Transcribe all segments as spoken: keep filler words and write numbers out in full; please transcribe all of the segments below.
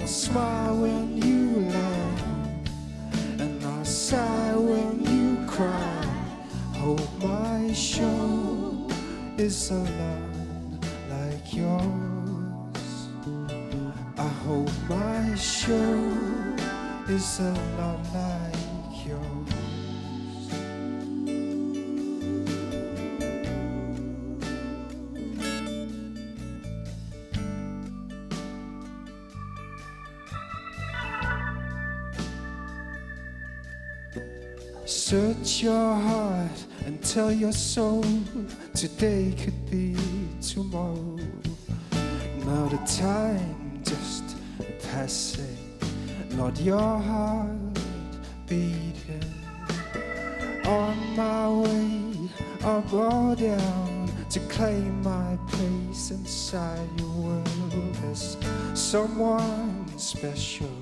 Smile when you laugh, and I sigh when you cry. Hope my show is a lot like yours. I hope my show is a lot like yours. Search your heart and tell your soul today could be tomorrow. Now the time just passing, not your heart beating. On my way, up or down, to claim my place inside your world as someone special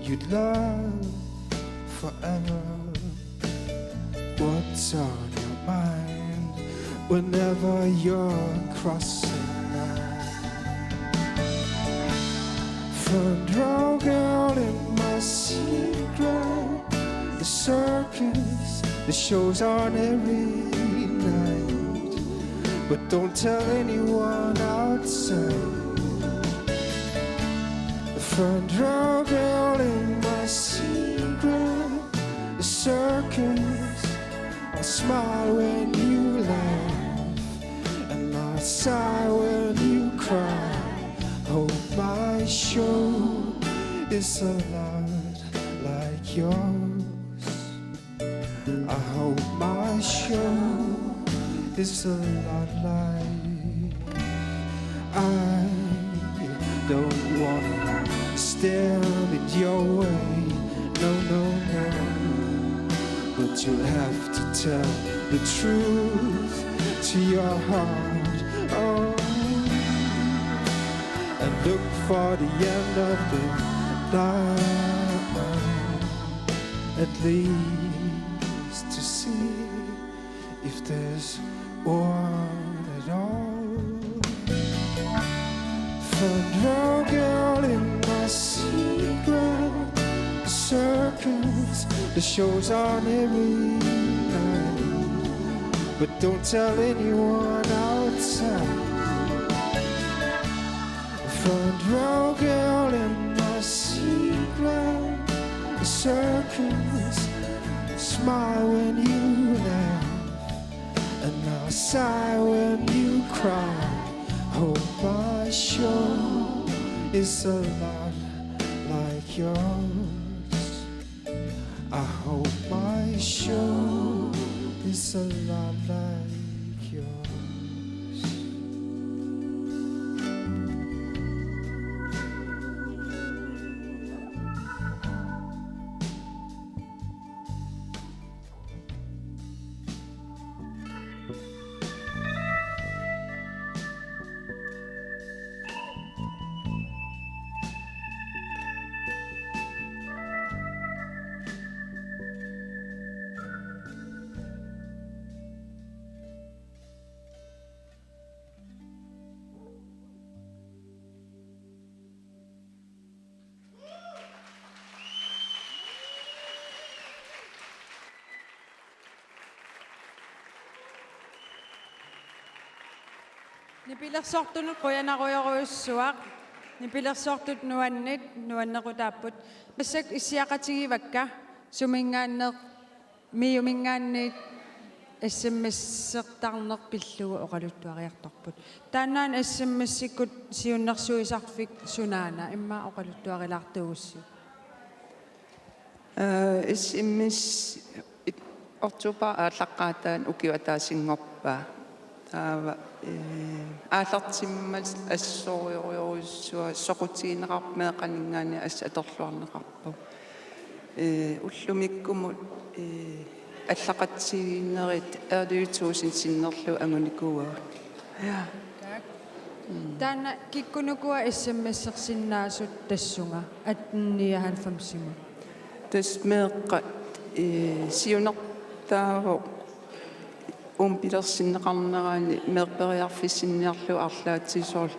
you'd love forever. What's on your mind whenever you're crossing line? Front row girl in my secret, the circus, the show's on every night. But don't tell anyone outside. Front row girl in my secret, the circus. I smile when you laugh, and I sigh when you cry. Hope my show is a lot like yours. I hope my show is a lot like. I don't wanna stand in your way, no, no, no. But you'll have to tell the truth to your heart. Oh, and look for the end of the line, at least to see if there's one at all. Front row girl in my secret circus. The show's on every night, but don't tell anyone outside. Front row girl in my secret circus. Smile when you laugh, and I'll sigh when you cry. Hope my show is a lot like yours. I hope my show is a lot like yours. Nipilersortunut qujanarujorujussuaq. Nipilersortut nuannit, nuannequtaapput. Massakkut issiaqatigivakka, suminngaanneersoq MIO-minngaanniit S M S-ertarneq pillugu oqaluttuariartorput. Taannaana S M S-ikkut siunnersuisarfik sunaana, immaqa oqaluttuarilaartuugussi? Aa, S M S oktober aallaqqaataani ukioq ataasinngorpaa. Taava, ee, aallartimmat assorujorujussuaq soqutigineqarpoq meeqqaninngaanniit assut atorluarneqarpoq. Ee, ullumikkumut, ee, allaqatigiinnerit elleve tusind sinnerlugit angunikuuagut. Ja. Taak. Mm. Taanna kikkunukua S M S-ersinnaasut tassunga atten nioghalvfemsimut? Tassa meeqqat, ee, siunertaavoq uuma pilersinneqarnerani meeqqeriarfissinniarlugu arlaatigut soorlu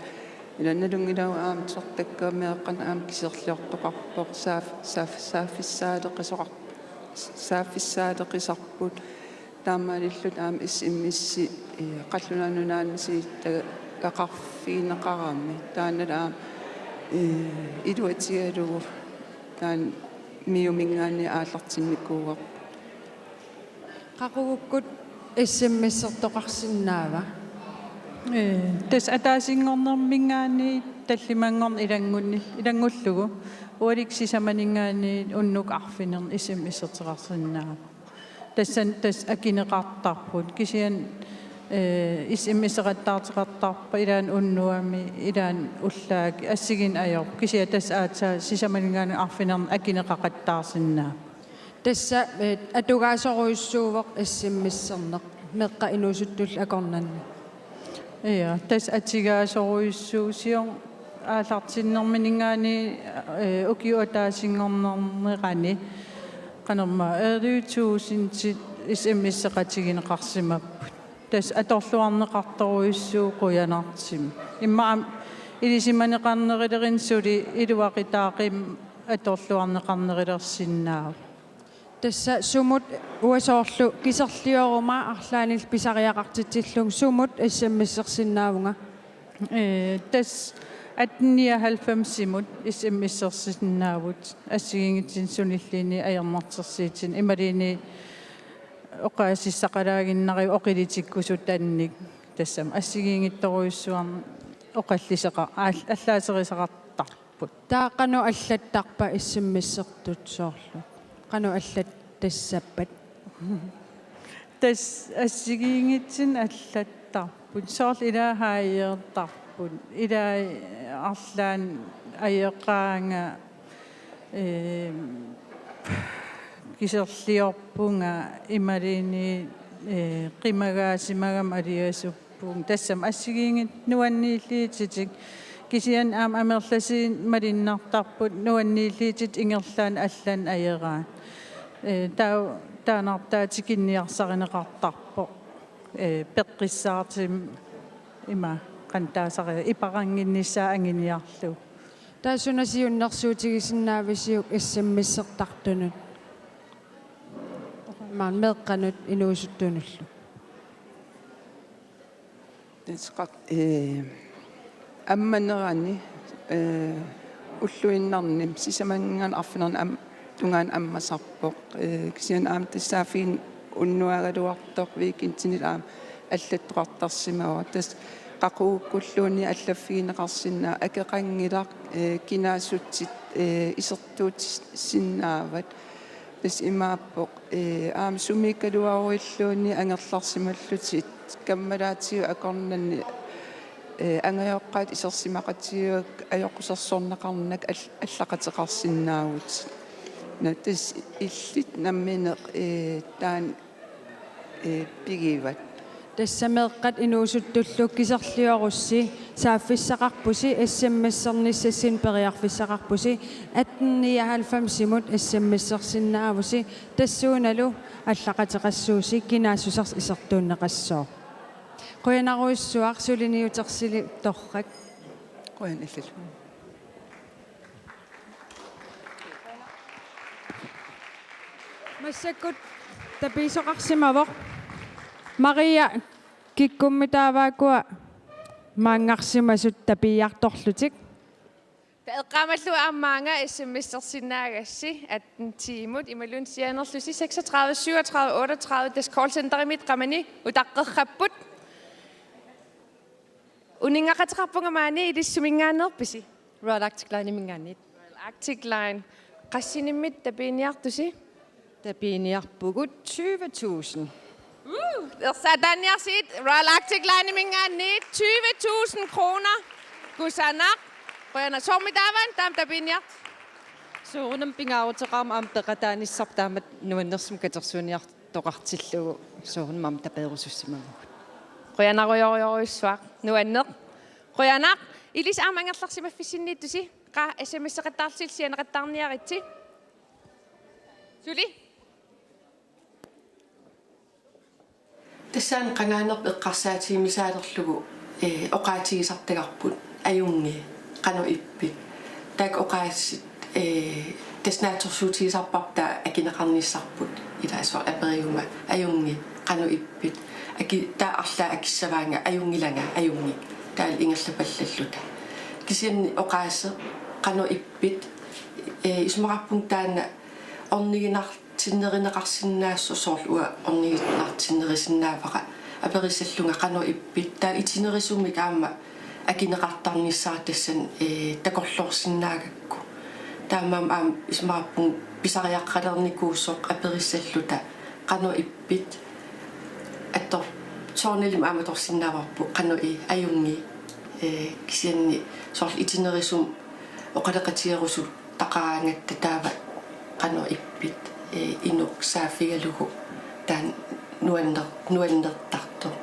Ila nalunngilagut aamma titartakkavut meeqqanut aamma kiserliortoqarpoq, saaf-, saaf-, saaffissaaleqisoqar-, saaffissaaleqisarput. Taamaalilluta aamma S M S-i, eh, qallunaat nunaanni misigittagaqarfigineqarami. Taanna aamma, eh, iluatigalugu taanna MIO-minngaanniit aallartinnikuuarput. Qaqugukkut S M S-ertoqarsinnaava? Ee, tassa ataasinngornerminngaanniit tallimanngorneq ilanngunni-, ilanngullugu ualikkut sisamaninngaanniit unnukkut arfineq-, S M S-ertoqarsinnaavoq. Tassa, tassa akineqartarput. Kisianni, ee, S M S-eqattaartoqartarpoq ilaanni unnuami, ilaanni ullaakkut, assigiinneq ajorput. Kisianni tassa aatsaat sisamaninngaanniit arfineq-, akineqaqattaarsinnaavoq. Tassa, eh, atugaasorujussuuvoq S M S-erneq meeqqat inuusuttullu akornanni. Ja, tassa atugaasorujussuuvoq, aallartinnerminngaanniit, eh, ukiup ataasinngornerani qanormaa elleve tusindit S M S-eqatigineqarsimapput. Tassa atorluarneqartorujussuuvoq qujanartumik. Immaqa ilisimaneqarnerulerluni suli iluaqutaaqimmat atorluarneqarnerulersinnaavoq. Tassa sumut uanga soorlu kiserlioruma arlaannik pisariaqartitsillugu sumut S M S-ersinnaavunga? Ee, tassa atten nioghalvfemsimut S M S-ersinnaavugut assigiinngitsunik sunilluunniit ajornartorsiutinik imaluunniit oqaasissaqalaaginnarlugu oqilitikkusutannik tassami assigiinngitsorujussuarnik oqalliseqa-, aall-, allaaserisaqartarput. Taava qanoq allattarpa S M S-ertut soorlu? Qanoq allattassappat? Tassa assigiinngitsunik allattarput. Soorlu ilaa haajeertarput. Ilaa arlaannik ajoqaanga, ee, kiserliorpunga imaluunniit, ee, qimagaasimagama aliasup- -punga. Tassami assigiinngitsut nuanniilliutitik. Kisianni aamma amerlasuut malunnartarput nuanniilliutitik ingerlaannaq allanut ajoraat. Ee, taava taannartaa tikinniarsarineqartarpoq. Ee, peqqissaartumik ima qanoq taasariaqarnersoq ipaqannginnissaa anguniarlugu. Taava suna siunnersuutigisinnaavisiuk S M S-ertartunut? Maani meeqqanut inuusuttunullu. Tassa qaq-, ee, ammanerani, ee, ulluinnarni sisamaninngaanniit arfineq-, am-, tungaanut ammasarpoq. Ee, kisianni aamma tassaaffigineq unnuagaluartoq weekendinit aamma allattoqartarsimavoq. Tassa qaqugukkulluunniit allaffigineqarsinnaavat, akeqanngilaq, ee, kinaassutsitut, ee, isertuussinnaavat. Tassa imaappoq, ee, aamma sumiikkaluaruilluunniit angerlarsimallutit kammalaatigut akornanni, ee, angajoqqaat isersimaqatigiuk ajoqusersorneqarnak all-, allaqateqarsinnaavutit. Una tassa illit nammineq, ee, taanna, ee, pigivat. Tassa meeqqat inuusuttullu kiserliorussi saaffissaqarpusi, S M S-ernissassinnik periarfissaqarpusi, atten nioghalvfemsimut S M S-ersinnaavusi, tassuunalu allaqateqassuusi kinaassusersi isertuunneqassooq. Qujanarujussuaq, suliniutersili torrak. Qujanaq illillu. Massakkut tapiisoqarsimavoq. Maria, kikkummi taavaakkua maanngarsimasut tapiiartorlutik? Taava eqqaamallugu aamma maanga S M S-ersinnaagassi atten tiimut imaluunniit sianerlusi seksogtredive syvogtredive otteogtredive, tassa callcenterimit qamani utaqqerrapput. Uninngaqateqarpunga maani, ilissi suminngaanneerpisi? Royal Arctic Line-iminngaanniit. Royal Arctic Line. Qassinimmit tapiiniartusi? Tapiiniarpugut tyve tusind. Woo! Ersaataanniarsigit Royal Arctic Line-iminngaanniit tyve tusind kroner. Kusanaq. Qujanaq, soormitaava taama tapiiniartut? Soorunami pingaaruteqarmat aamma peqataanissarput taamatut nuannersumik katersuiniartoqartillugu, soorunami aamma tapeerusussimavugut. Qujanarujorujorujussuaq. Nuanneq. Qujanaq. Ilissi aamma angerlarsimaffissinniittusi. Qaa, S M S-eqattaarlutillu sianeqattaarniaritsi. Suli. Tassaana qangaanerput eqqarsaatigimisaalerlugu, ee, oqaatigisartagarput. Ajunngi, qanoq ippit? Taakku oqaasii, ee, tassa naatsorsuutigisarparput taava akineqarnissarput, ilaa, soorlu aperiguma: Ajunngi, qanoq ippit? Aki-, taava arlaat akissavaannga: Ajunngilanga, ajunngi. Taavalu ingerlapallalluta. Kisianni oqaaseq: Qanoq ippit? Ee, isumaqarpunga taanna orniginar- tinnerneqarsinnaasoq, soorlu uanga orniginartinnerusinnaavara aperissallunga: Qanoq ippit? Taava itinerusumik aamma akineqartarnissara tassani, ee, takorloorsinnaagakku. Taamaammat aamma isumaqarpunga pisariaqalernikuusoq aperissalluta: Qanoq ippit? Attor-, soorunalimi aamma atorsinnaavarput: Qanoq ii? Ajunngi. Ee, kisianni soorlu itinerusumik oqaloqatigerusutaqaraangatta taava: Qanoq ippit? Ee, inuk saaffigalugu taanna nuanner-, nuannertartoq.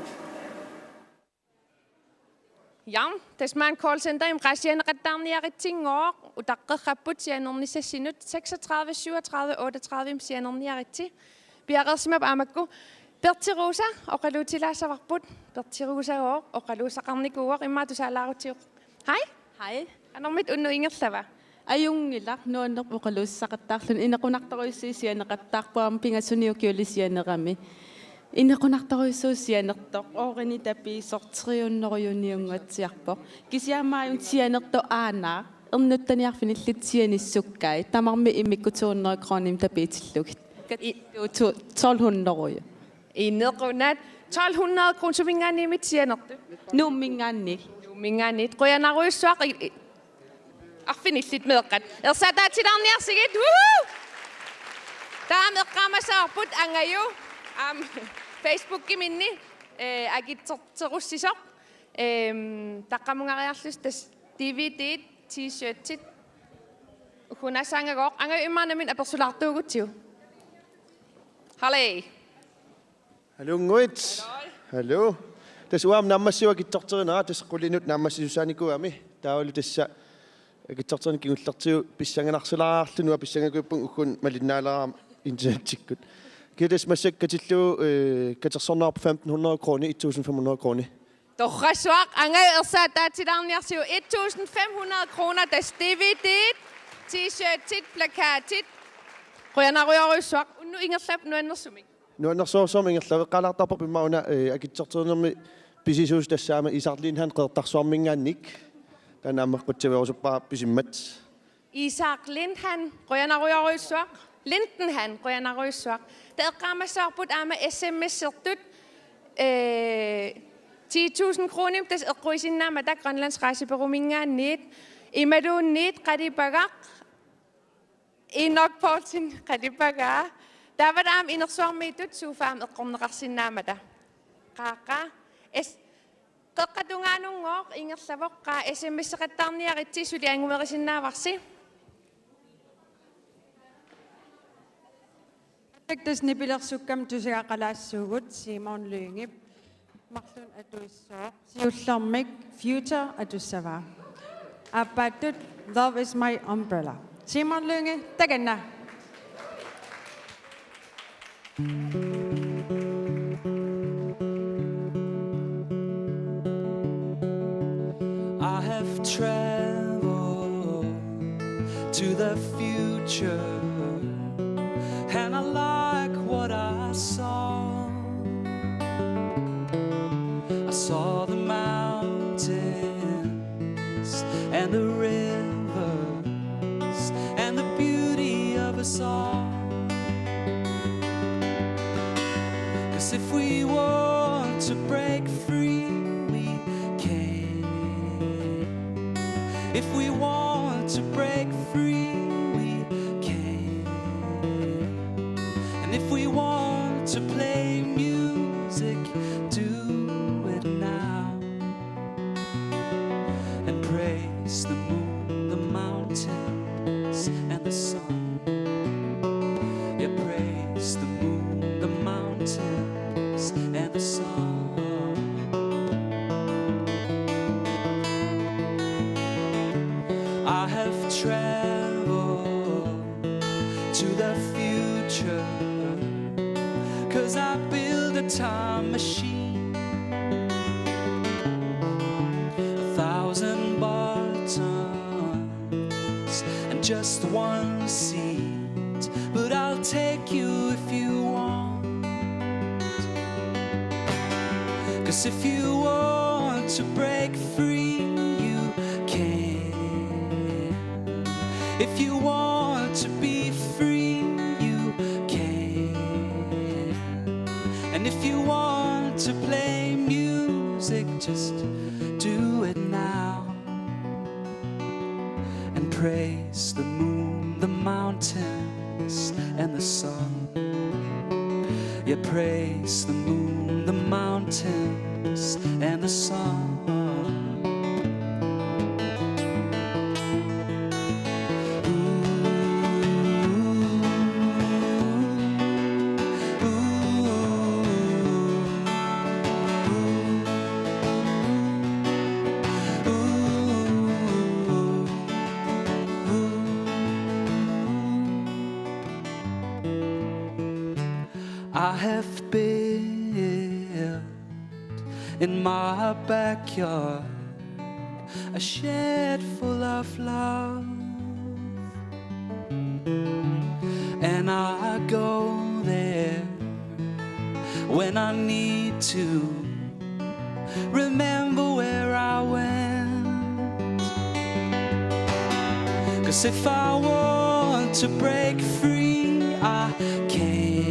Ja, tassa maanna callcenterimi qaa sianeqattaarniaritsinngooq, utaqqerrapput sianernissassinut, seksogtredive syvogtredive otteogtredive sianerniaritsi. Piareersimapput aamma makku. Berthe Rosa oqaluutilaassavarput. Berthe Rosagooq oqaluussaqarnikuuvoq, immaqa tusaalaarutsigu. Hej. Hej. Qanormita unnuk ingerlava? Ajunngilaq, nuannerpoq oqaluussaqattaarluni. Inequnartorujussuit sianeqattaarput aamma, pingasuni ukiuli sianerami. Inequnartorujussuaq sianertoq, oorini tapiisoq, tre hundrede-uniunngatsiarpoq. Kisianni aamma sianertoq aana, ernuttani arfinillit sianissukkai, tamarmik immikkut to hundrede kronimik tapiitillugit. Kat-, i-, to-, tolv hundrede. Inequnaq, tolv hundrede kroner, suminngaanniit sianertut? Nuumminngaanniit. Nuumminngaanniit. Qujanarujussuaq, i-, i-, arfinillit meeqqat. Ersaataatilaarniarsigit. Woohoo! Taava eqqaamassavarput Angaju, aamma, Facebookiminni, ee, akitsorterussisoq. Ehm, taqqamungariarlusi tassa D V D-t, T-shirtit. Ukunassaangagooq, Angaju, immaqa nammineq apersulaartuugutsigu. Hallo. Hallo, Nguit. Hallo. Tassa uanga naammassivoq akitsorterineq, tassa qulinut naammassisussaanikuugami. Taavalu tassa akitsorterineq kingullertigut pissanganarsilaarluni, uanga pissangakuippunga ugguuna malinnaalerama internetikkut. Kisianni tassa massakkut katillugu, øh, katersorneqarpoq femten hundrede kroner, et tusind fem hundrede kroner. Torrassuaq, Angaju, ersaataatilaarniarsiuk, et tusind fem hundrede kroner, tassa D V D-t, T-shirtit, plakatit. Qujanarujorujussuaq, unnuk ingerlappat nuannersumik. Nuannersorsuarmik ingerlavoq, eqqaalaartarparput immaqa una, eh, akitsorterinermi pisisuusoq, tassa aamma Isak Lindhan Qeqertarsuarminngaanniit. Taanna aamma qutsavigerusuppara pisimmat. Isak Lindhan, qujanarujorujussuaq. Lindenhan, qujanarujussuaq. Taava eqqaamassavarput aamma S M S-ertut, eh, ti tusind kroner, tassa eqquisinnaammata Grønlands Rejsebureauminngaanniit, imaluunniit qalipagaq Inuk Poulsen, qalipagaa. Taava aamma inersuarmiittut sofaami eqqorneqarsinnaammata. Qaaqqa. Es-, Qeqqata tungaanunngooq ingerlavoq, qaa S M S-eqattaarniaritsi, suli angumerisinnaavasi. Tassa nipilersukkami tusagaqalaassuugut, Simon Lyngep marlunnik atuissooq, siullermik Future atussavaa. Aappaattut Love Is My Umbrella. Simon Lynge, takanna. I have traveled to the future, and I like what I saw. I saw the mountains and the rivers and the beauty of us all. 'Cause if we want to break free, we can. If we want to break free, we can. And if we want to play music, do it now. And praise the moon, the mountains, and the sun. Yeah, praise the moon, the mountains, and the sun. I have traveled to the future, 'cause I build a time machine. A thousand just one seat, but I'll take you if you want. 'Cause if you want to break free, you can. If you want to be free, you can. And if you want to play music, just do it now. And praise the moon, the mountains, and the sun. Yeah, praise the moon, the mountains, and the sun. I have built in my backyard a shed full of love, and I go there when I need to remember where I went. 'Cause if I want to break free, I can.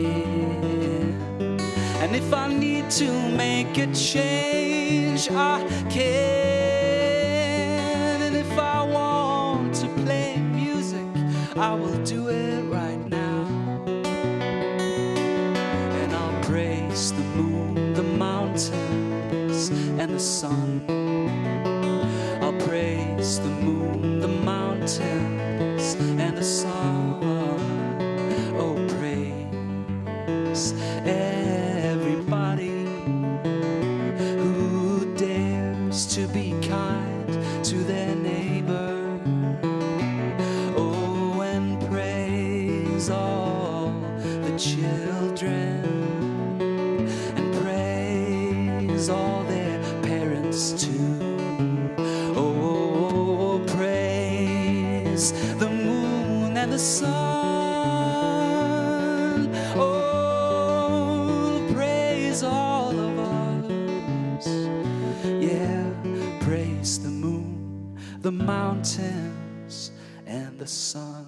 And if I need to make a change, I can. And if I want to play music, I will do it right now. And I'll praise the moon, the mountains, and the sun. I'll praise the moon, the mountains, and the sun. Oh, praise everybody who dares to be kind to their neighbor. Oh, and praise all the children, and praise all their parents too. Oh, praise the moon and the sun. Oh, praise all of us. Yeah, praise the moon, the mountains, and the sun.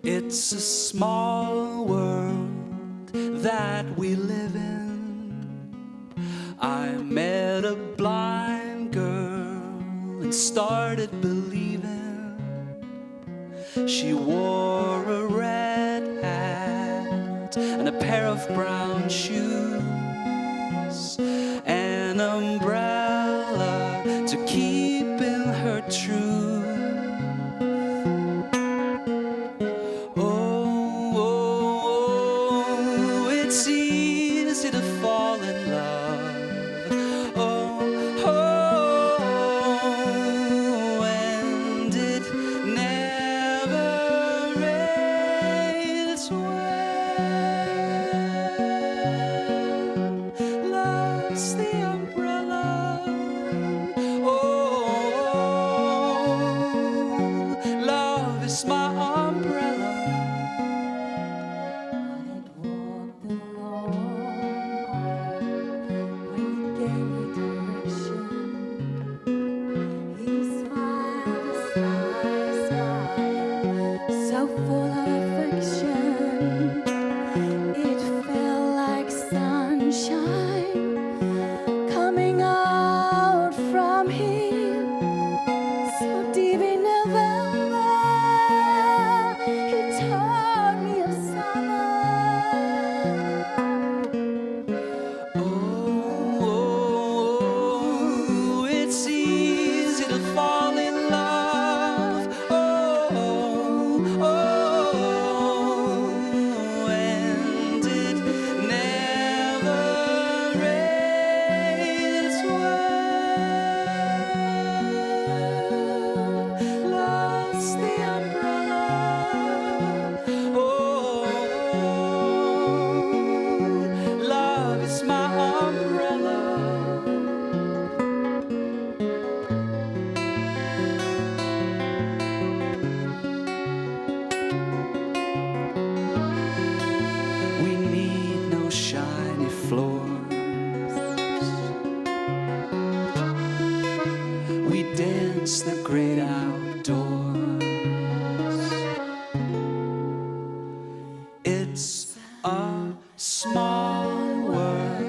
It's a small world that we live in. I met a blind girl and started believing. She wore a red hat and a pair of brown shoes, an umbrella to keep in her truth. Oh, oh, oh, it's easy to fall in love. Oh, oh, and it never ends well. Love's the It's the great outdoors. It's a small world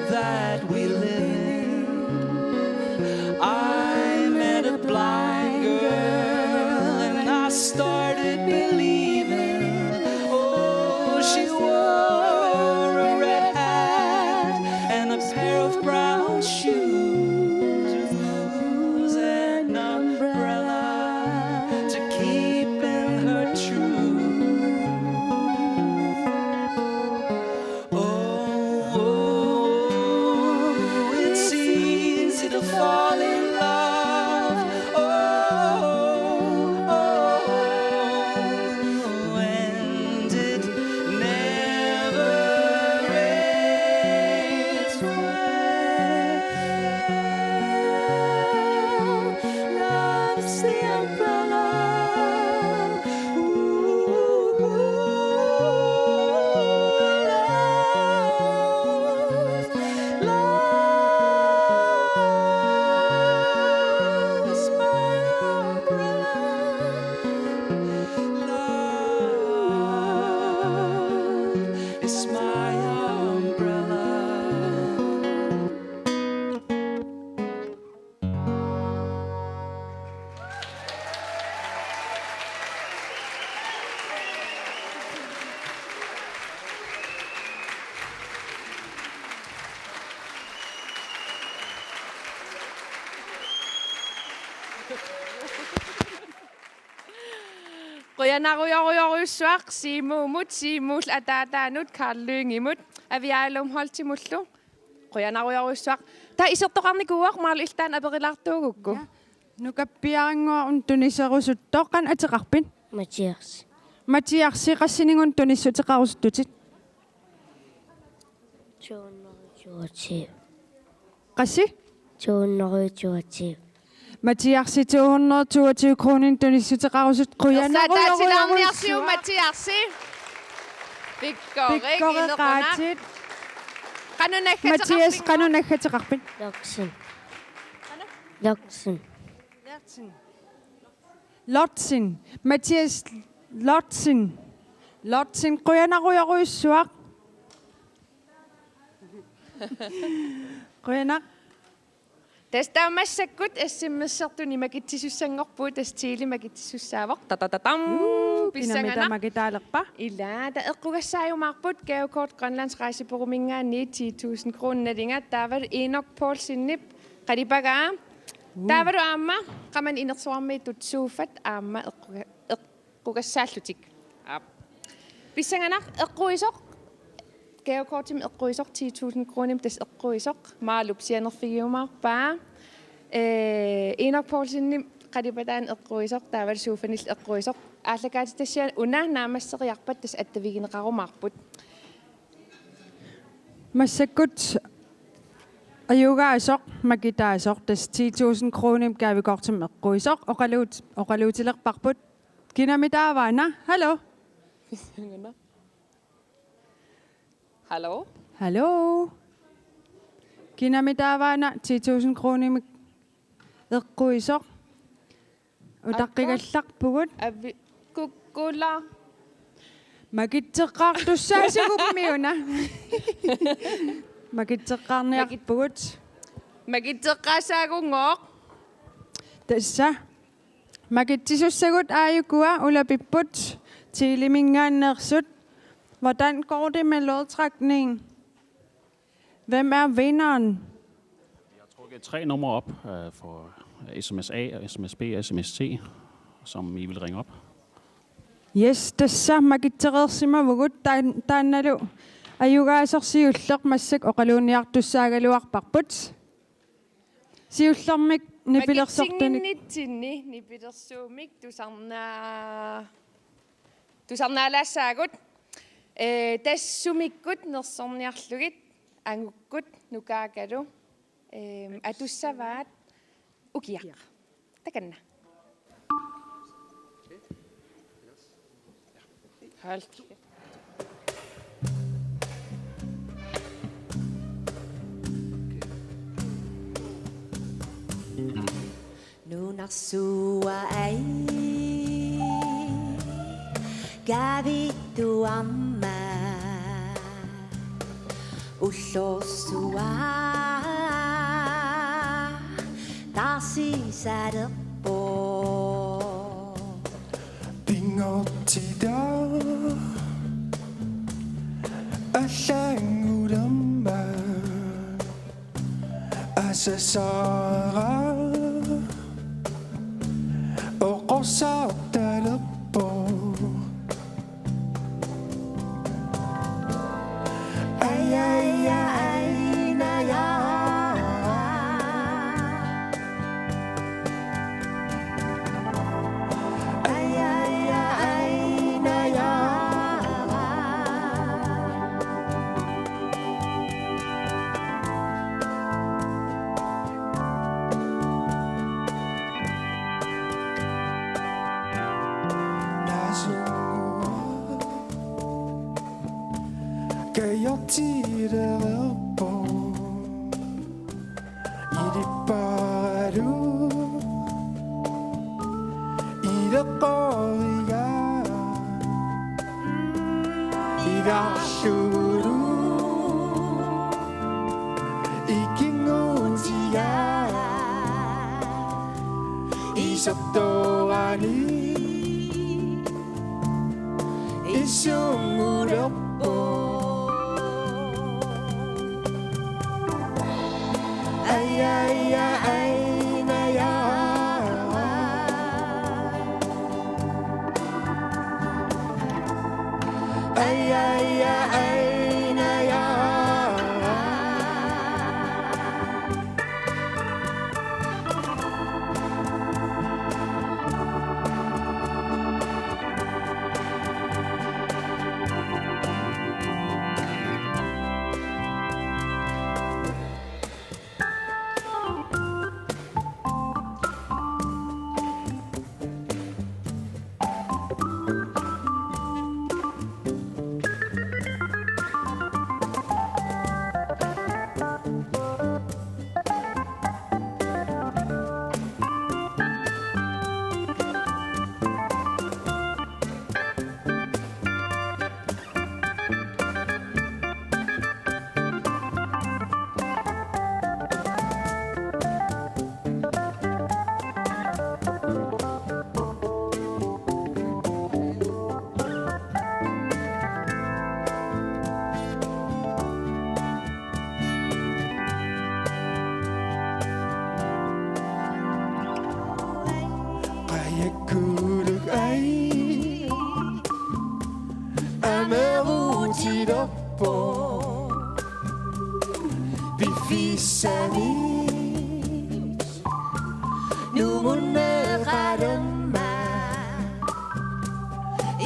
that we live in. I met a blind girl and I started believing. Oh, she wore a red hat and a pair of brown shoes and an umbrella to keep in her true. Oh, it's easy to fall in love. Oh, oh, oh, and it never ends well. Love's the umbrella. Ooh, love's, love's my umbrella. Love is my umbrella. Qujanarujorujorujussuaq Siumuumut, Siumuullu ataataanut, Karl Lyngimut, Aviaalum Holtimullu. Qujanarujorujussuaq. Taava isertoqarnikuuvoq, Marluk, illit taanna aperilaartuugukku. Ja. Nukappiarannguaq una tuniserusuttoq, qanoq ateqarpit? Mathias. Mathias, qassinik una tunissuteqarusuttutit? To hundrede og toogtyve. Qassi? To hundrede og toogtyve. Mathias, to hundrede og toogtyve kroner tunissuteqarusuttoq, qujanarujorujorujussuaq. Ersaataatilaarniarsiuk Mathias. Pikkorik, pikkoreqaatit. Inequnaq. Qanoq naggateqarpit? Mathias, qanoq naggateqarpit? Loksin. Loksin. Lotsin. Mathias Lotsin. Lotsin, qujanarujorujussuaq. Qujanaq. Tassa taava massakkut S M S-ertuni makitsisussanngorpugut, tassa Tele makitsisussaavoq. Tatatatam. Juu, pissangana. Kinamita makitaalerpa? Ilaa, taava eqqugassaajumaarput Gavekort Grønlands Rejsebureauminngaanniit ti tusind kroner nalinga, taavalu Enok Poulsenip qalipagaa. Juu. Taavalu aamma qamani inersuarmiittut sofat aamma eqquga-, eq-, eqqugassaallutik. Aap. Pissanganaq eqquisoq, gavekortimik eqquisoq ti tusind kroner, tassa eqquisoq, Marlup sianerfigiumaarpaa. Ee, Enok Poulsenip qalipataani eqquisoq, taavalu sofanillu eqquisoq. Aallakaatitassiaq una naammasseriarpat tassa attavigineqarumaarput. Massakkut ajugaasoq makitaasoq, tassa ti tusind kroner gavekortimik eqquisoq, oqaluut-, oqaluutilerparput. Kinamitaavaana? Hallo? Hallo? Hallo? Kinamitaavaana ti tusind kroner eqquisoq? Utaqqigallarpugut. Avi-, kukkula. Makitseqqaartussaasugummi una. Makitseqqaarniarpugut. Makitseqqaassaagunngooq. Tassa. Makitsisussagut aajukua ulapipput Teleminngaanneersut. Hvordan går det med lodtrækningen? Hvem er vinderen? Jeg har trukket tre numre op, øh, for S M S A, S M S B og S M S T, som I vil ringe op. Yes, tassa makitsereersimavugut taan-, taannalu ajugaasoq siulleq massakkut oqaluuniartussaagaluarparput. Siullermik nipilersortunik. Makitsinnginnitsinni nipilersuummik tusarnaa-, tusarnaalaassaagut. Ee, tassa sumikkut nersorniarlugit angukkut nukaakalu, eem, atussavaat ukiaq. Takanna. Hold kæft. Tarsua ai, kavittuarma, ullorsua, tarsisalerpoq. Pingortita allanngulermat, asasara oqorsartalerpoq. Ai, ai, ai, naja. Ai, ai, ai, naja. Nasunga kajortilerpoq. Ilipparalu ileqqoriga, ilarlulu ikinngutiga, isertorani issunngulerpoq. Ai, ai, ai, naja. Ai, ai, ai, naja. Qajakkuluk ai amerutilerpoq. Piffissami nungunneqalermat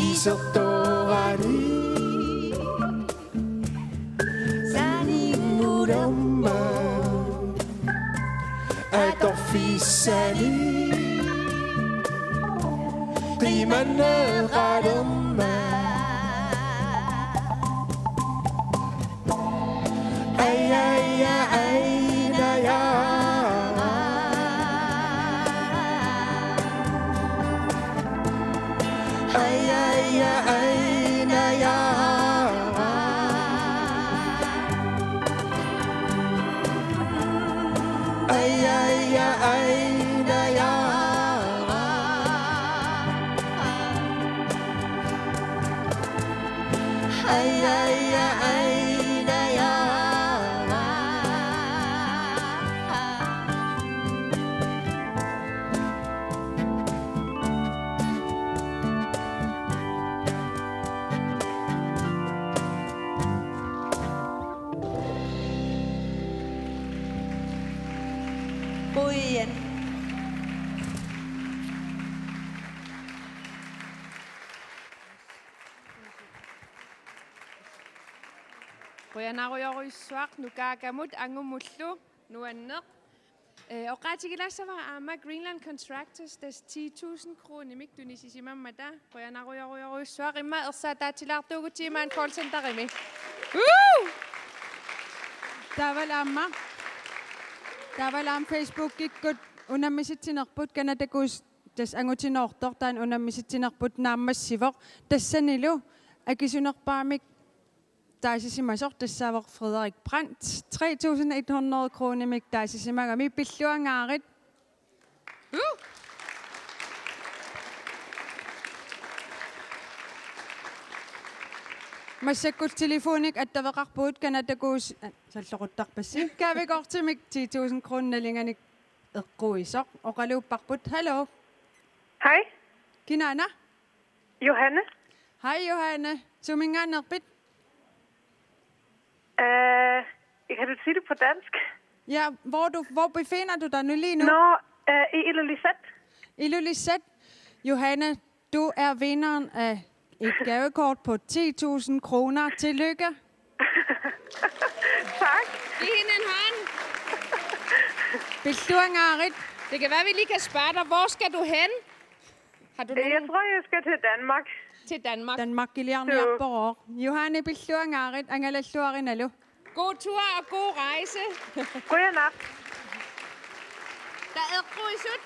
isertorani saninngulermat atorfissani qimanneqalermat. Ai, ai, ai, naja. Ai, ai, ai, naja. Ai, ai, ai, naja. Ai, ai, ai, naja. Qujan. Qujanarujorujussuaq Nukaakamut angumullu nuanneq. Ee, oqaatigilaassavara aamma Greenland Contractors tassa ti tusind kronimik tunisisimammata. Qujanarujorujorujussuaq, immaqa ersaataatsilaartuugutsigit maani callcenterimi. Woo! Taavalu aamma, taavalu aamma Facebookikkut Unammisitsinerput Canada Goose tassa angutinoortoq taanna unammisitsinerput naammassivoq. Tassanilu akisunerpaamik taasisimasoq tassaavoq Frederik Brandt. Tre tusind et hundrede kronimik taasisimagami, pilluangaarit. Uh! Massakkut telefonik attaveqarpugut Canada Goose, salloquttarpassi. Gavekortimik ti tusind kroner nalinganik eqquisoq. Oqaluupparput. Hallo. Hej. Kinaana? Johanne. Hej Johanne. Suminngaanneerpit? Øh, kan du sige det på dansk? Ja, hvor, du, hvor befinder du dig nu lige nu? Nå, øh, i Ilulissat. Ilulissat. Johanne, du er vinderen af et gavekort på ti tusind kroner. Tillykke. Tak. Giv hende en hånd. Pilluangaarit. Det kan være, vi lige kan spørge dig, hvor skal du hen? Har du Jeg nogen tror, jeg skal til Danmark. Til Danmark? Danmarkiliarniarporoq. Johanne, pilluangaarit, angalalluarinalu. God tur og god rejse. Godnat. Der er eqquisut.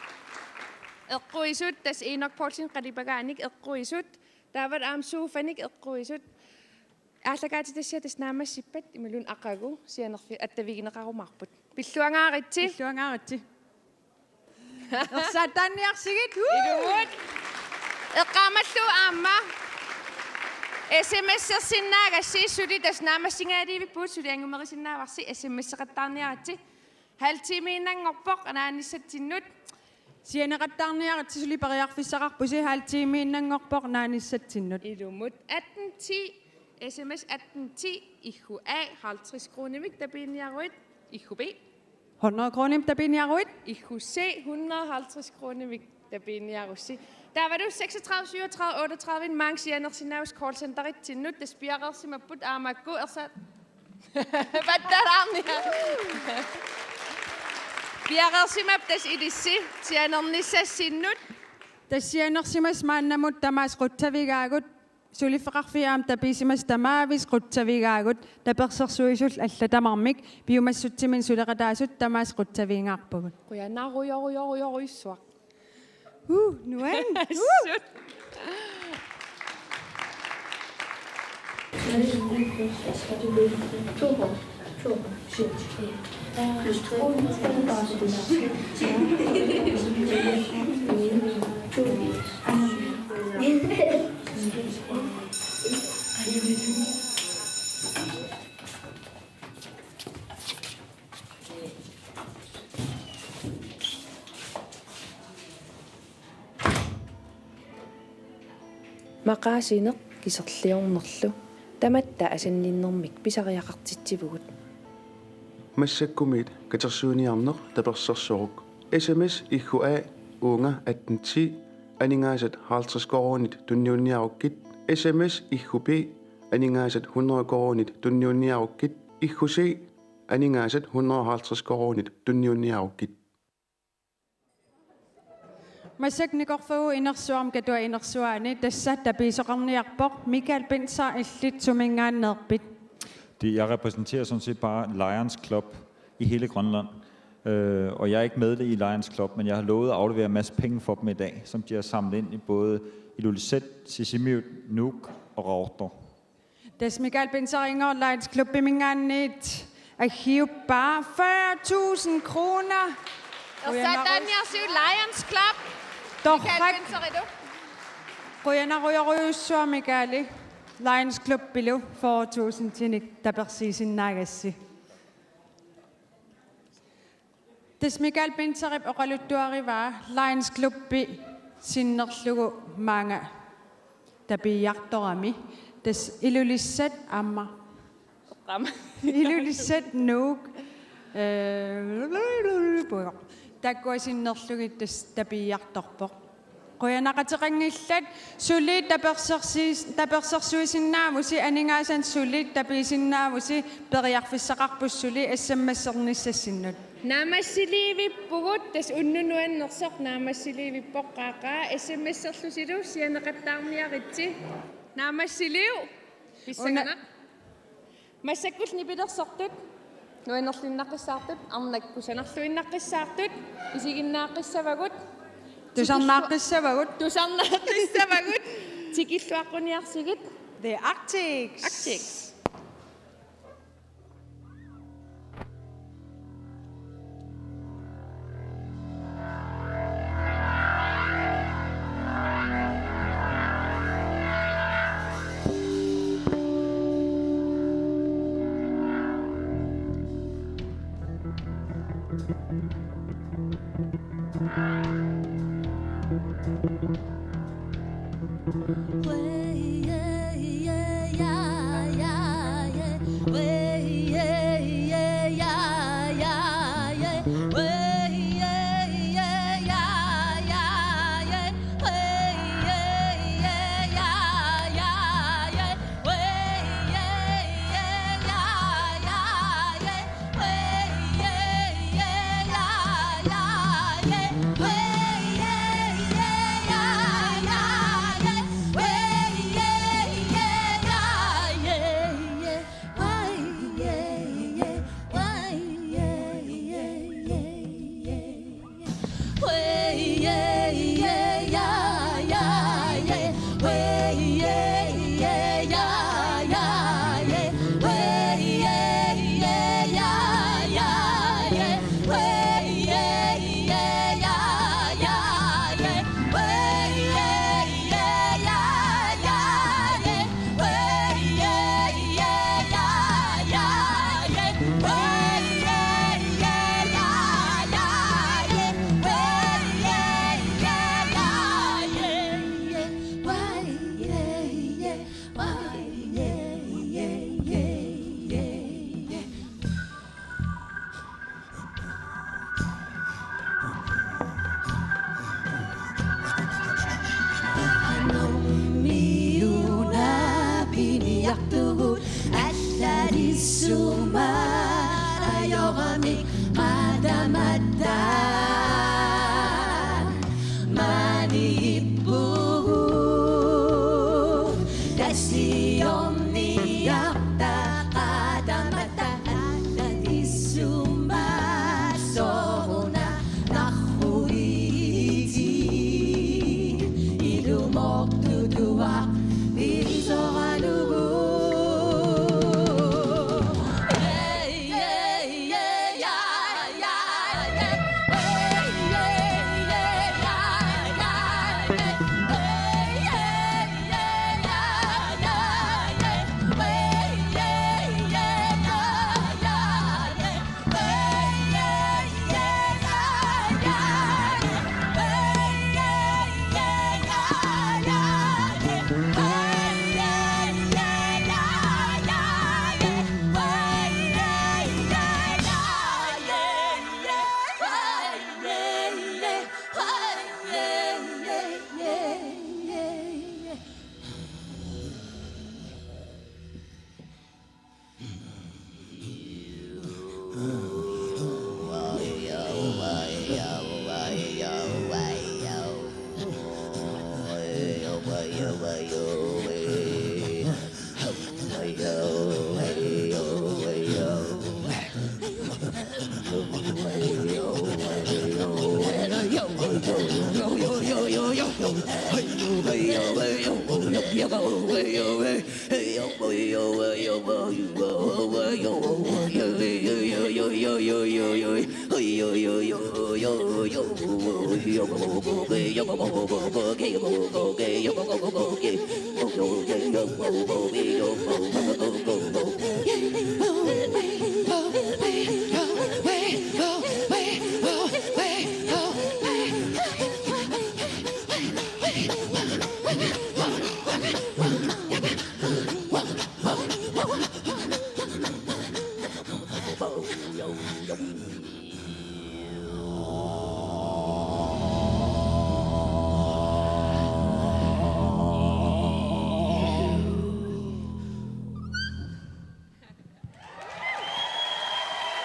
Eqquisut, tassa Enok Poulsen qalipagaanik eqquisut. Taava aamma sofanik eqquisut. Aallakaatitassiaq tassa naammassippat imaluunniit aqagu sianerfi attavigineqarumaarput. Pilluangaaritsi. Pilluangaaritsi. Ersaattanniarsigit. Woo! Ilumut. Eqqaamallugu aamma. S M S-ersinnaagassi suli tassa naammassingaaliivippugut suli angumerisinnaavarsi S M S-eqattaarniaritsi. Halv time-innanngorpoq naanissatsinnut. Sianeqattaarniaritsi suli periarfissaqarpusi halv time-innanngorpoq naanissatsinnut. Ilumut atten ti, S M S atten ti, I H A halvtreds kronimik tapiinniaruit, I H B hundrede kronimik tapiinniaruit. I H C hundrede og halvtreds kronimik tapiinniarussi. Taavalu seksogtredive syvogtredive otteogtredive maanga sianersinnaavusi callcenteritsinnut, tassa piareersimapput aamma makku ersa pattalaarnia. Piareersimapput tassa ilissi sianernissassinnut. Tassa sianersimasut maannamut tamaasa qutsavigaagut, suliffeqarfiit aamma tapiisimasut tamaavisa qutsavigaagut, tapersersuisullu allat tamarmik piumassutsiminnik suleqataasut tamaasa qutsavigaarpagut. Qujanarujorujorujorujussuaq. Uh, nuan. Assut. Maqaasineq kiserliornerlu tamatta asanninnermik pisariaqartitsivugut. Massakkumiit katersuiniarneq tapersersoruk. S M S I H A uunga atten ti, aningaasat halvtreds koruunit tunniunniarukkit. S M S I H B, aningaasat hundrede koruunit tunniunniarukkit. I H C, aningaasat hundrede og halvtreds koruunit tunniunniarukkit. Massakkut nikorfagu inersuarmi Katuaq inersuaani, tassa tapiisoqarniarpoq. Michael Binzer, illit suminngaanneerpit? Det, jeg repræsenterer sådan set bare Lions Club i hele Grønland. Øh, og jeg er ikke med i Lions Club, men jeg har lovet at aflevere en masse penge for dem i dag, som de har samlet ind i både Ilulissat, Sisimiut, Nuuk og Qaqortoq. Tassa Michael Binzerinngooq Lions Clubiminngaanniit aggiuppaa fyrre tusind kroner. Ersaattanniarsiuk Lions Club. Torrak. Michael Binzerilu. Qujanarujorujussuaq Michaeli. Lions Clubilu fyrre tusindinik tapersiisinnaagassi. Tassa Michael Binzerip oqaluttuarivaa Lions Clubi sinnerlugu maanga tapiiartorami. Tassa Ilulissat aamma. Ilulissat, Nuuk. Øh, taakkua sinnerlugit tassa tapiiartorpoq. Qujanaqateqanngillat, suli tapersersuis-, tapersersuisinnaavusi, aningaasanik suli tapiisinnaavusi periarfissaqarpusi suli S M S-ernissassinnut. Naammassiliivippugut, tassa unnuk nuannersoq naammassiliivippoq, qaaqaa, S M S-erlusilu sianeqattaarniaritsi. Naammassiliivugut. Pissanganaq. Massakkullu nipilersortut. Nuannerluinnaqqissaartut, arnat kusanarluinnaqqissaartut, isiginnaaqqissavagut, tusarnaaqqissavagut, tusarnaaqqissavagut, tikilluaqquniarsigit. The Arctics. Arctics. Anormiuna piniartugut allalissuma ajoramik qadamatta maaniippugut. Tassiorniarta qadamatta allalissuma sooruna narruiitit ilumortutuaq pisoralugu.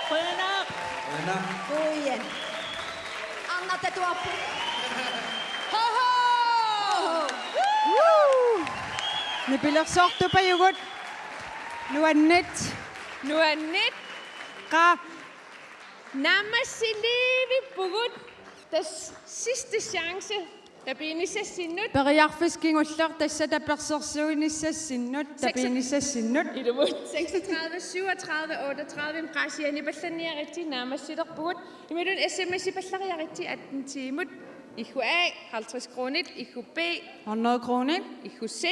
Qujanaq. Qujanaq. Qujan. Arnartatuarput. Ho, ho! Woo! Nipilersortupajugut. Nuannit. Nuannit. Qaa. Naammassiliivippugut. Tassa sidste chance. Tapiinnassassinnut. Periarfissaq kingulleq, tassa tapersersuinissassinnut, seks- tapiinnassassinnut. Ilumut. Seksogtredive, syvogtredive, otteogtredive, qaa, sianipallanniaritsi, naammassilerpugut. Imaluunniit S M S-ipallariaritsi atten tiimut. Iggu A, halvtreds kronit, Iggu B, hundrede kronit, Iggu C,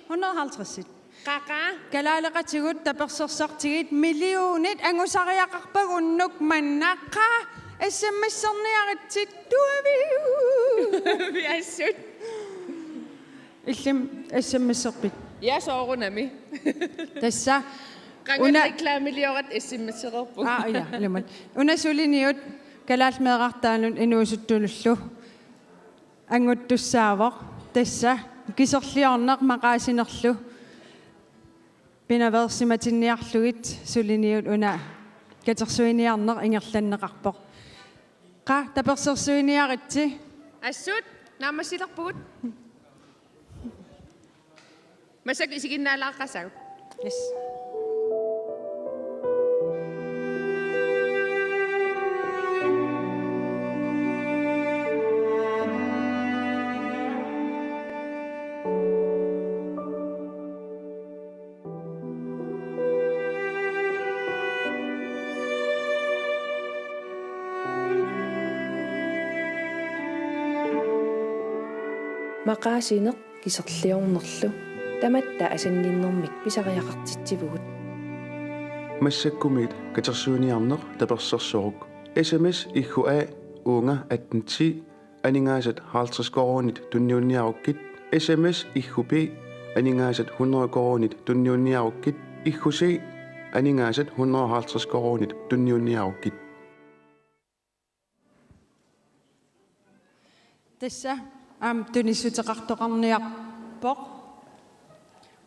hundrede og halvtreds. Qaa, qaa. Kalaaleqatigut tapersersortigit millionit angusariaqarpagut unnuk manna, qaa, S M S-erniaritsi tuaviu. Viassut. Illimmi S M S-erpit? Ja, soorunami. Tassa. Qanga una- reklameliorat S M S-ereerpugut. Aa, ja, ilumut. Una suliniut Kalaallit Meerartaannut inuusuttunullu anguttussaavoq. Tassa kiserliorneq maqaasinerlu pinaveersimatinniarlugit suliniut una katersuiniarneq ingerlanneqarpoq. Qaa, tapersersuiniaritsi. Assut, naammassilerpugut. Massakkut isiginnaalaaqassaagut. Yes. Maqaasineq kiserliornerlu tamatta asanninnermik pisariaqartitsivugut. Massakkumiit katersuiniarneq tapersersoruk. S M S Iggu A, uunga atten ti, aningaasat halvtreds koruunit tunniunniarukkit, S M S Iggu B, aningaasat hundrede koruunit tunniunniarukkit, Iggu C, aningaasat hundrede og halvtreds koruunit tunniunniarukkit. Tassa aamma tunissuteqartoqarniarpoq.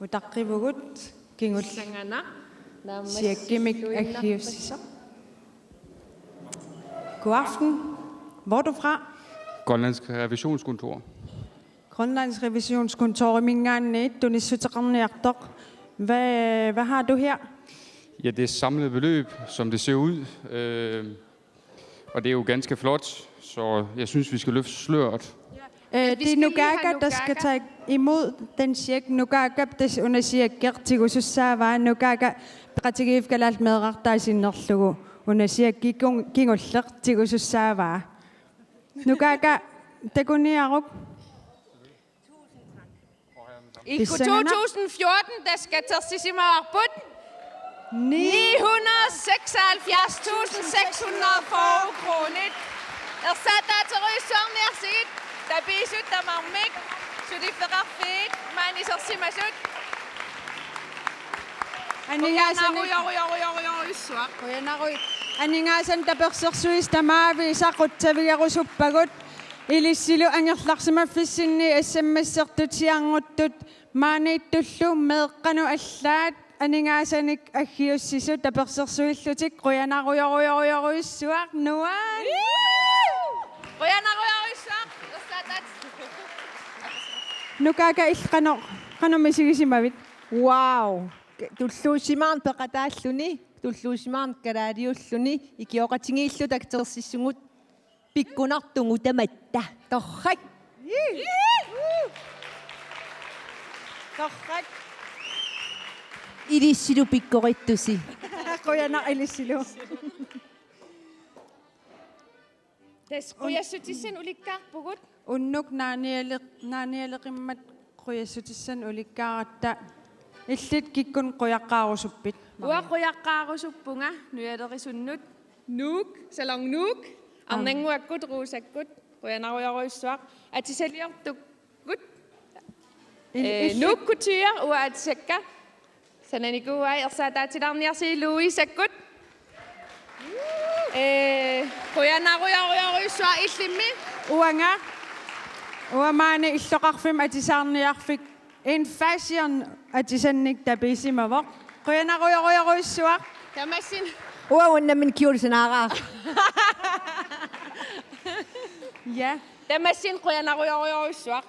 Utaqqivugut kingulleq. Sanganaq. Checkimik aggiussisoq. God aften. Hvor er du fra? Grønlandsk Revisionskontor. Grønlands Revisionskontoriminngaanniit tunissuteqarniartoq. Hvad, hvad har du her? Ja, det er samlet beløb, som det ser ud. Øh, og det er jo ganske flot, så jeg synes, vi skal løfte sløret. Øh, det er Nugaga, der skal tage imod den check. Nugaga, tassa una checki tigusussaavaa. Nugaga, peqatigiiffik Kalaallit Meerartaat sinnerlugu. Una checki kingulleq tigusussaavaa. Nugaga, takuniaruk. Iggu to tusind fjorten, der skal tassisimavarput. Ni hundrede seksoghalvfjerds tusind seks hundrede og fyrre kroner. Ersaattaaterujussuarniarsigit, tapiisut tamarmik, suliffeqarfiit, maani isersimasut. Aningaasanik. Qujanarujorujorujorujussuaq. Qujanarujussuaq. Aningaasanik tapersersuisa tamaavisa qutsavigerusuppagut. Ilissilu angerlarsimaffissinni S M S-ertut siarnguttut maaniittullu meeqqanut allaat aningaasanik aggiussisut tapersersuillutik qujanarujorujorujorujussuaq nuan. Qujanarujorujussuaq. Nugaga, illit qanoq, qanoq misigisimavit? Wow. Tulluusimaarneq peqataalluni, tulluusimaarneq kalaaliulluni, ikioqatigiilluta katersissugut pikkunartugut tamatta. Torrak. Torrak. Ilissilu pikkorittusi. Qujanaq ilissilu. Tassa qujassutissanik ulikkaarpugut. Unnuk naaniale-, naanialeqimmat qujassutissanik ulikkaaratta. Illit kikkunnut qujaqqaarusuppit? Uanga qujaqqaarusuppunga nujalerisunnut. Nuuk, Salon Nuuk, aam, Arnannguakkut, Ruusakkut, qujanarujorujussuaq. Atisaliortukkut. Il-, eh, illit Nuuk Couture, uanga atisakka. Sananikuuai, ersaattaatilaarniarsigit Louisakkut. Eh, qujanarujorujorujussuaq. Illimmi? Uanga, uanga maani illoqarfimmi atisaarniarfik, en fashion atisannik tapiisimavoq. Qujanarujorujorujussuaq. Tamassin. Uanga unnammin kiulsanaara. Ja. Tamassin qujanarujorujorujussuaq.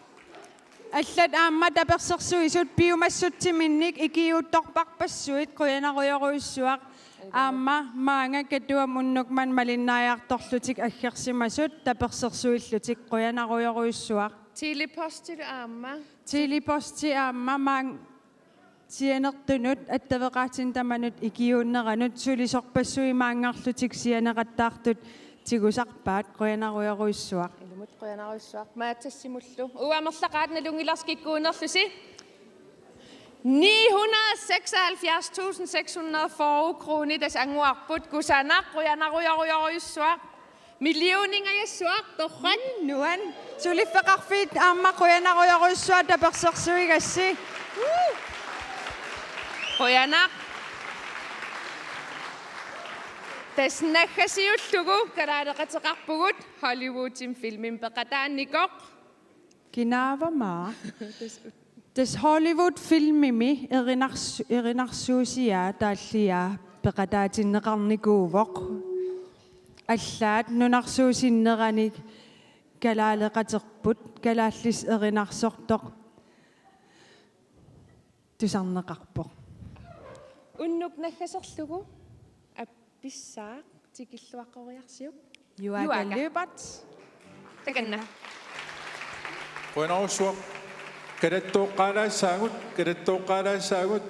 Allat aamma tapersersuisut piumassutsiminnik ikiuuttorparpassuit qujanarujorujussuaq. Aamma maanga Katuami unnuk manna malinnaajartorlutik aggersimasut tapersersuillutik, qujanarujorujussuaq. Tele-Postilu aamma. Tele-Posti aamma maanga sianertunut attaveqaatinik tamanut ikiuunneranut suli sorpassuit maanngarlutik sianeqattaartut tigusarpaat, qujanarujorujussuaq. Ilumut qujanarujussuaq. Maatsasimullu. Uamerlaqaat nalunngilarsi kikkuunerlusi. Ni hundrede seksoghalvfjerds tusind seks hundrede fyrre kroner, tassa annguarput. Kusanaq, qujanarujorujorujussuaq. Millioninngajassuaq, torrak. Nuan. Suliffeqarfiit aamma qujanarujorujussuaq tapersersuigassi. Qujanaq. Tassa naggasiullugu kalaaleqateqarpugut Hollywoodimi filmimi peqataanikoq. Kinaavama? Tassa Hollywood-filmimi erinars-, erinarsuusiaa taalliaa peqataatinneqarnikuuvoq. Allaat nunarsuup sinneranik kalaaleqaterput, kalaallisut erinarsortoq tusarneqarpoq. Unnuk naggaserlugu appissaaq tikilluaqqoriarsiuk. Juaaka Juaaka. Lyberth. Takanna. Qujanarsuaq. Kalattooqqaalaassaagut, kalattooqqaalaassaagut.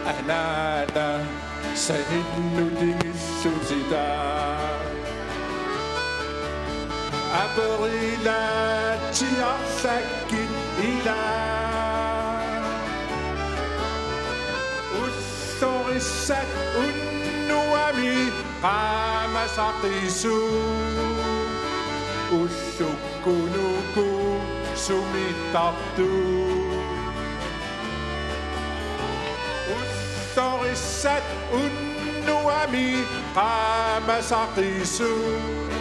Anaana saninnut tingillusi taava. Aperilaatsiarlakkit ilaa. Ullorissat unnuami qaamasaqisut. Ullukkunuku sumittartut. Ullorissat unnuami qaamasaqisut.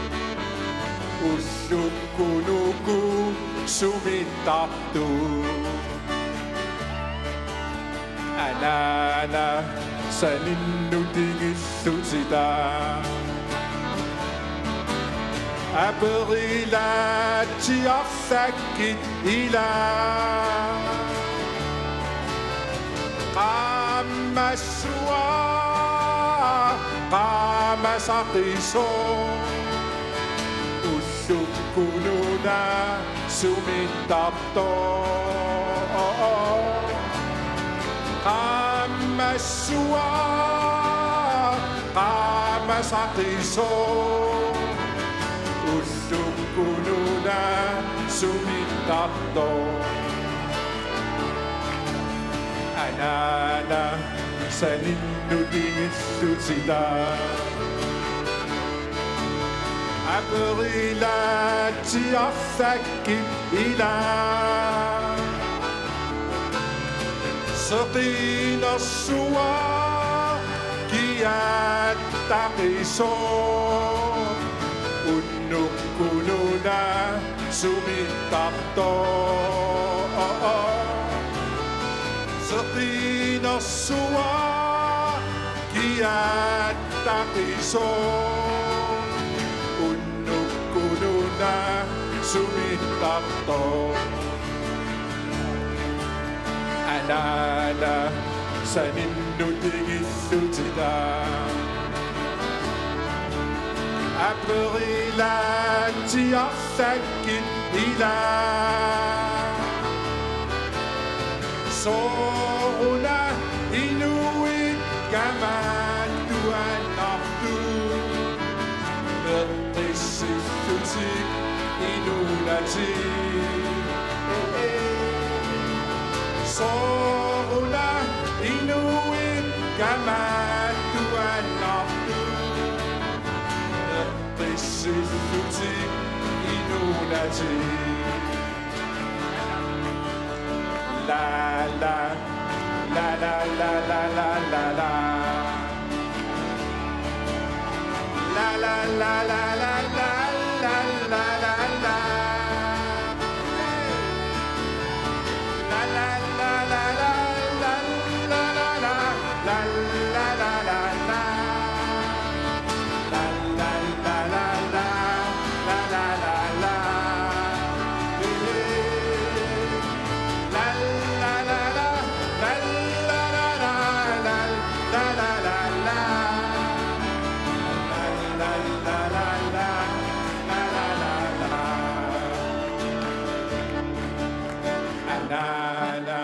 Ullukkunuku sumittartut. Anaana saninnut tingillusi taava. Aperilaatsiarlakkit ilaa. Qaammassua qaamasaqisoq. Ullukkununa sumittartoq. Qaammassua qaamas- Aqisoq, ullukkut una sumittartoq. Anaana saninnut tigillutitaq. Aperila tiarfakkit ila. Seqinersuaq kiattaqisoq. Unnukkut una sumittartoq. Seqinersuaq kiattaqisoq. Unnukkut una sumittartoq. Anaana saninnut tigillutitaq. Aperila tiarfakkit ila. Sooruna inuit kamaattuaannartut. Eqqissillutik inuunatik. Sooruna inuit kamaattuaannartut. Eqqissillutik inuunatik. La la la la la la la la la. La la la la la la la la la. La la la la la la la la la. La la la la la. La la la la la la la la. La la la la la la la la la. La la la la la la la la la. Anaana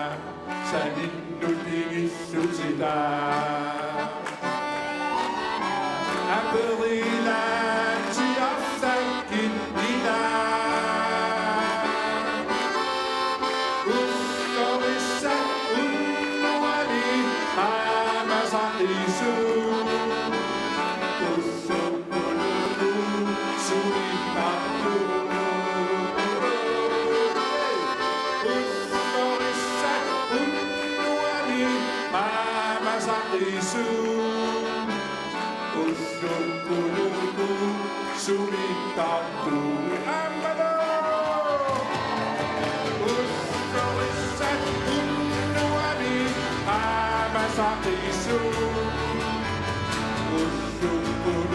saninnut tigillutitaq. Aperila tiarfakkit ila. Ullorissat unnuami qaamasaqisuuvoq. Ullorissat unnuami sumittartoq. Ullorissat unnuami qaamasaqisuuvoq. Ullukkut una sumittartoq. Aammalu. Ullorissat unnuami qaamasaqisuuvoq. Ullukkut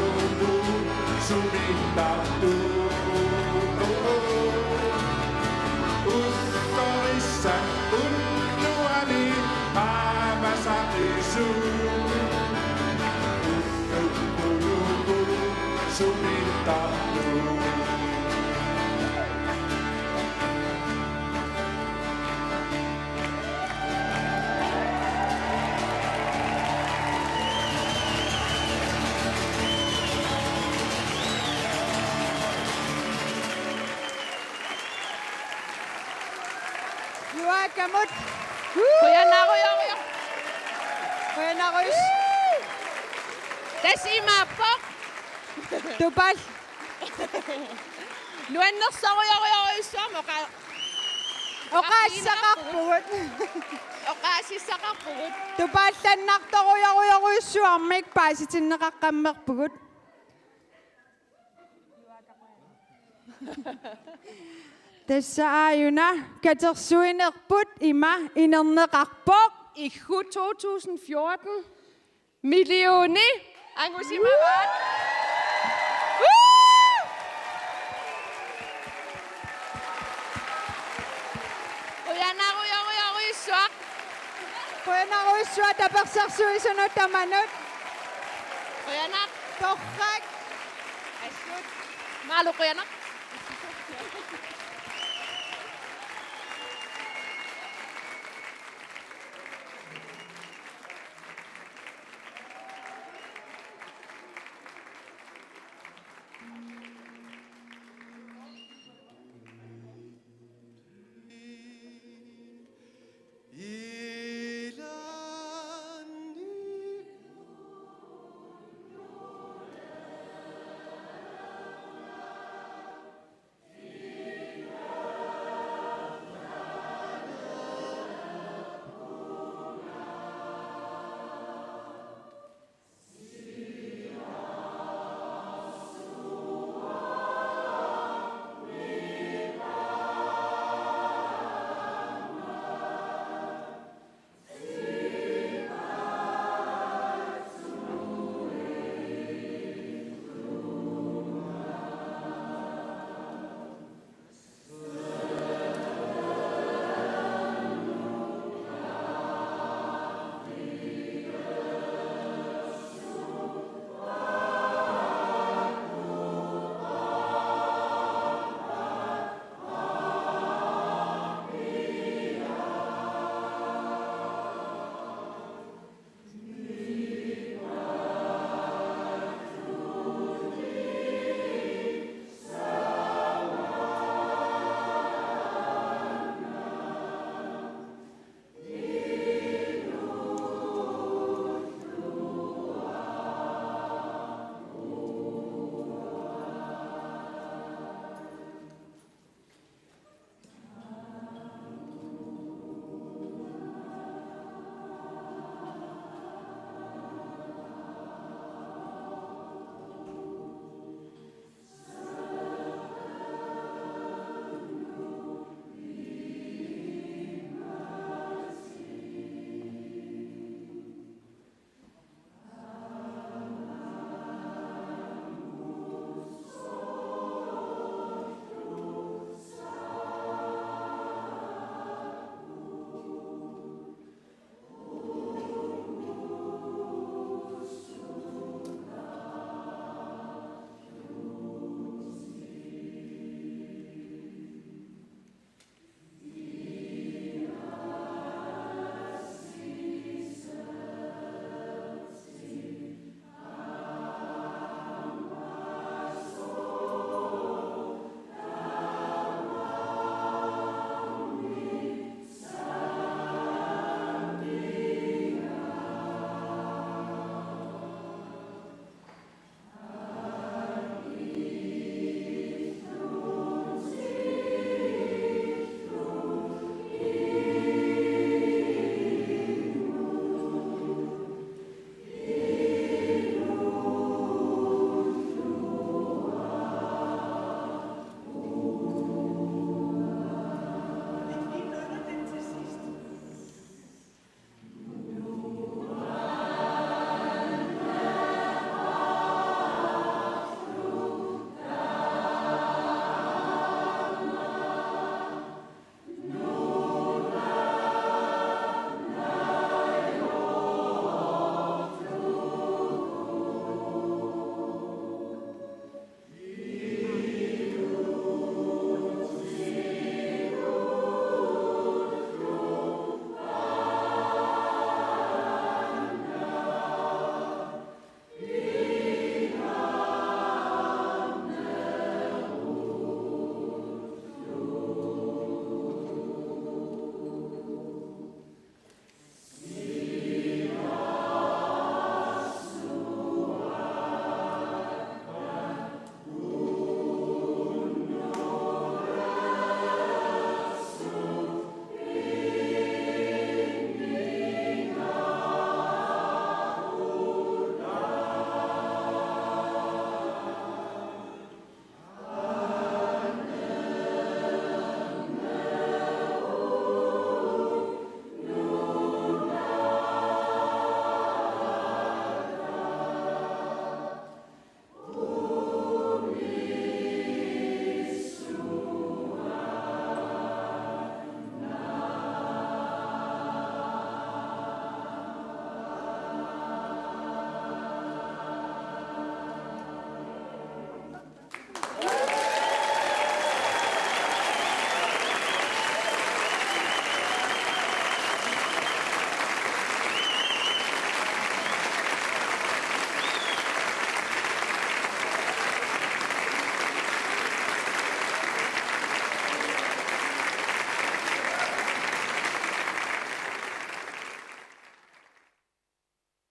una sumittartoq. Ullorissat unnuami qaamasaqisuuvoq. Ullukkut una sumittartoq. Juakamut. Qujanarujussuaq. Qujanarujus. Tassa imaappoq. Tupal. Nuannersorujorujorujussuarmik oqa-, oqaassaqarpugut. Oqaasissaqarpugut. Tupaallannartorujorujorujussuarmik paasitinneqaqqammerpugut. Tassa aajuna katersuinerput ima inerneqarpoq. Iggu to tusind fjorten. Millioni angusimavaat. Woo! Qujanarujorujorujussuaq. Qujanarujussuaq tapersersuisunut tamanut. Qujanaq. Torrak. Assut. Maalu qujanaq.